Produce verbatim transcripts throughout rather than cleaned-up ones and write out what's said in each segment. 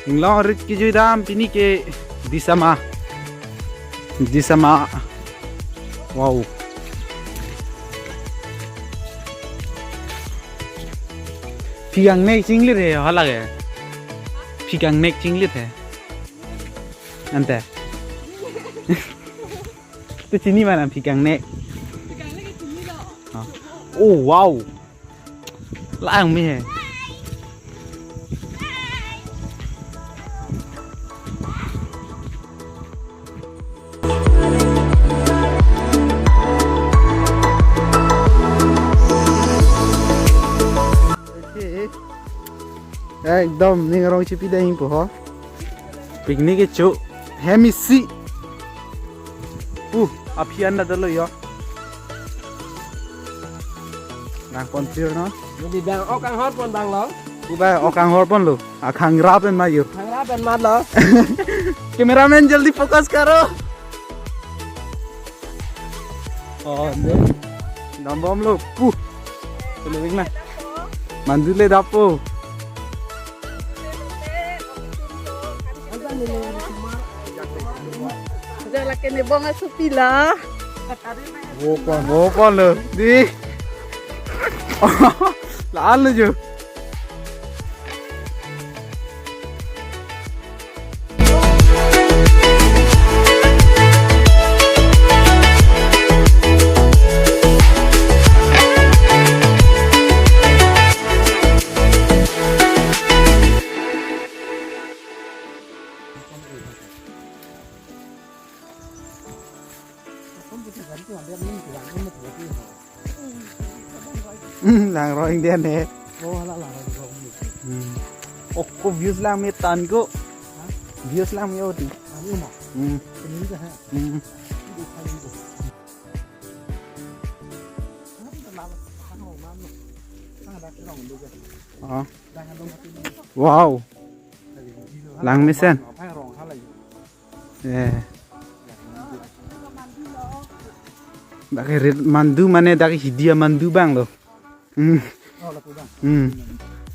Inglong rit kejui dam pini ke Disama. Disama. Wow. Phi kangnek chinglit he, hala ke. Phi kangnek chinglit he. Ante. Tu chini mana phi kangnek. Oh, wow. Lang me he. Ekdom ning arong chipi dahing po ho. Picnic kecho. Hem isi. Uh, aphi anda dolo yo. Nang konfir no. Jadi bang, ok anghor pon bang lo. Ubai ok anghor pon lo. Akhang rap en mayo. Khang rap en mat lo. Cameraman jaldi focus karo. Oh, ne. Dambom lo. Puh. Pulewing na. Mandu le dapo. Jala ke ne bong asopi la. Bo pon, bo pon lo. Di. La-an lo jo. Hmm, lang roi dia ne. Oh, hala lang roi. Hmm. Oh, ko views lang me tan ko. Ha? Views lang me oti. Ani ma. Hmm. Ini ka ha. Hmm. Ini ka ha. Ah. Wow. Lang mesen. Eh. Dak ke rit mandu mane dak ke hidi amandu abang lo. Hmm. Hmm.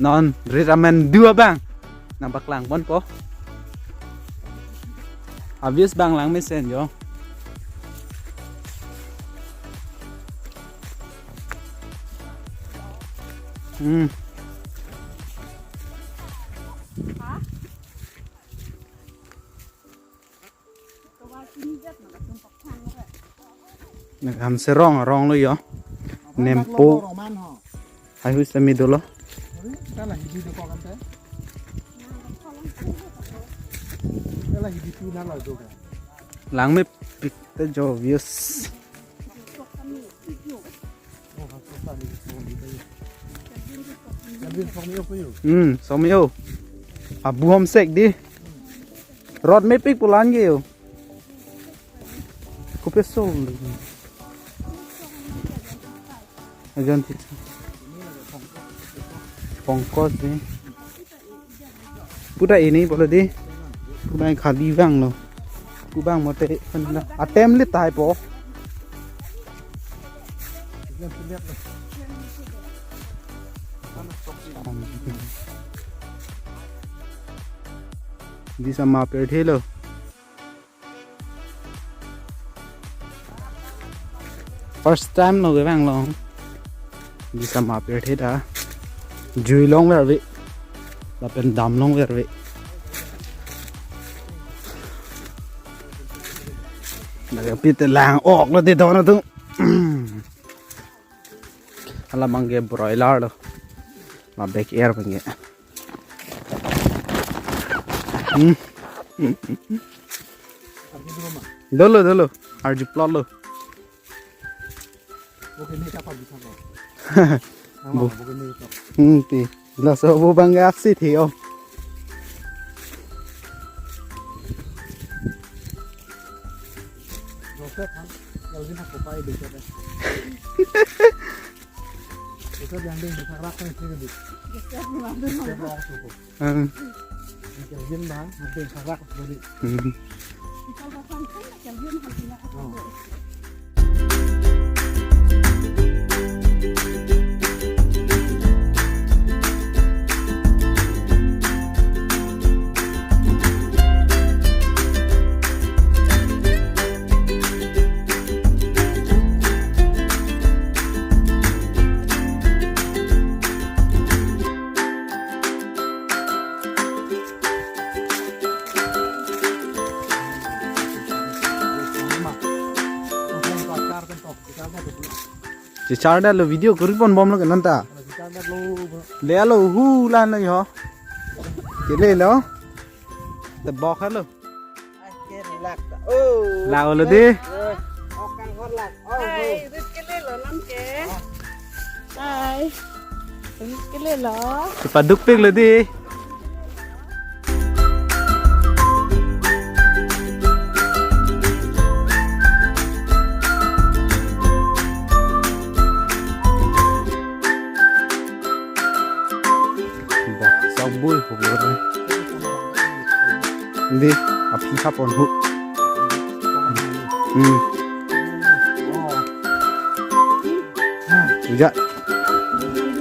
Non rit amandu abang. Nangpaklang ponpo. Obvious abang lang mesen jo. Hmm. Nang ham serong, rong lo yo. Nempo. Hai hui semi dolo. Lang mepik ta jo views. Hmm, someo. Abu homsek di. Rot mepik pulang ke yo. Kopi sol. Ajan ti. Pongkos di. Puta ini polo di. Puta khali abang lo. Kubang mote pen la. Atem le tai po. Di sama per thelo. First time lo kevang long. Bisa mapir theda. Jui longver ave. Lapen dam longver ave. Lake pite lang-ok lo de don atum. Hala abang ke broiler lo. La bag air abang ke. Hmm. Dolo, dolo. Arju plot lo. Oke, ini kapal bisa kok. Nama, Bu. Bukan ini kok. Hmm, ti. Laso vo abang ke aksi thi om. Joseph, ha? Kelvin, ha, kopai Joseph, eh. Joseph yang ding, bisa rak kan sih, gitu. Joseph yang ding. Joseph yang ding. Hmm. Yang Kelvin, bang, nanti bisa rak, jadi. Hmm. Bisa pasang kan, Kelvin, nanti nak. Oh. Chechar da lo, video kuri pon bom lo ke nonta. Le alo hu lan lo ho. Kele lo. Te bok halo. Oh. La olo di. Okang hor lak. Oh. Hai, rit kele lo nam ke. Hai. Rit kele lo. Kepaduk pik lo di. Bah, sabui ko bor. Di, aphi hap on hu. Hmm. Ja.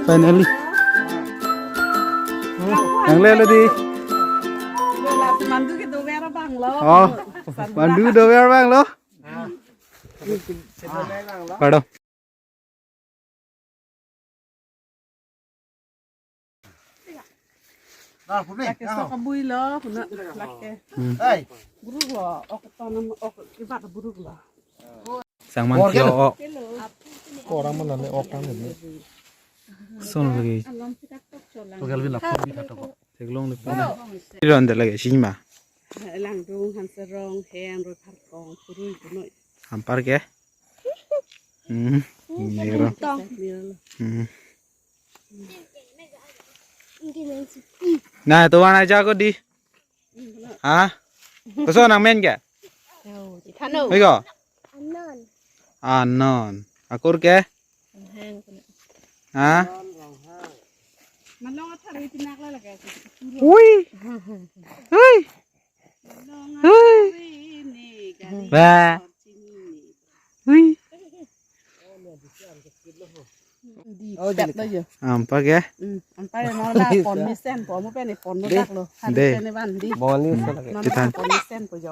Finally. Nangle lo di. Mandu kedover abang lo. Oh, mandu dover abang lo. Pardon. Lake so kabui lo, kuna lake. Hmm. Buruk lo, ok tonam, ok ibat buruk lo. Sang man kio ok. Kilo. Ko orang mana le ok kan ini. Son lagi. Alam si katok cholang. Tokel bin lapor bi katok. Theklong le puna. Iron de lagi sima. Langdung, Hanserong, Hen, Roi Pharkong, Purui, Punoi. Hampar ke? Hmm. Negro. Tong. Hmm. Nah, tuan aja ko di. Ha? Koson nangmen ke? Yo, di Thano. Oi ko? Anon. Anon. Akur ke? Heng. Ha? Malong athari tinak la lagi. Ui. Ui. Malong athari ni gari. Ba. Ui. Di, oh, tap jadi lo yo. Ampa ke? Hmm, ampa ya, no la pon mesen, pon mo pen pon mo. Deh. Dak lo. Hari deh. Pen ban di. Boni. Hmm. Sana ke. Nonta. Kita. Pon mesen po jo.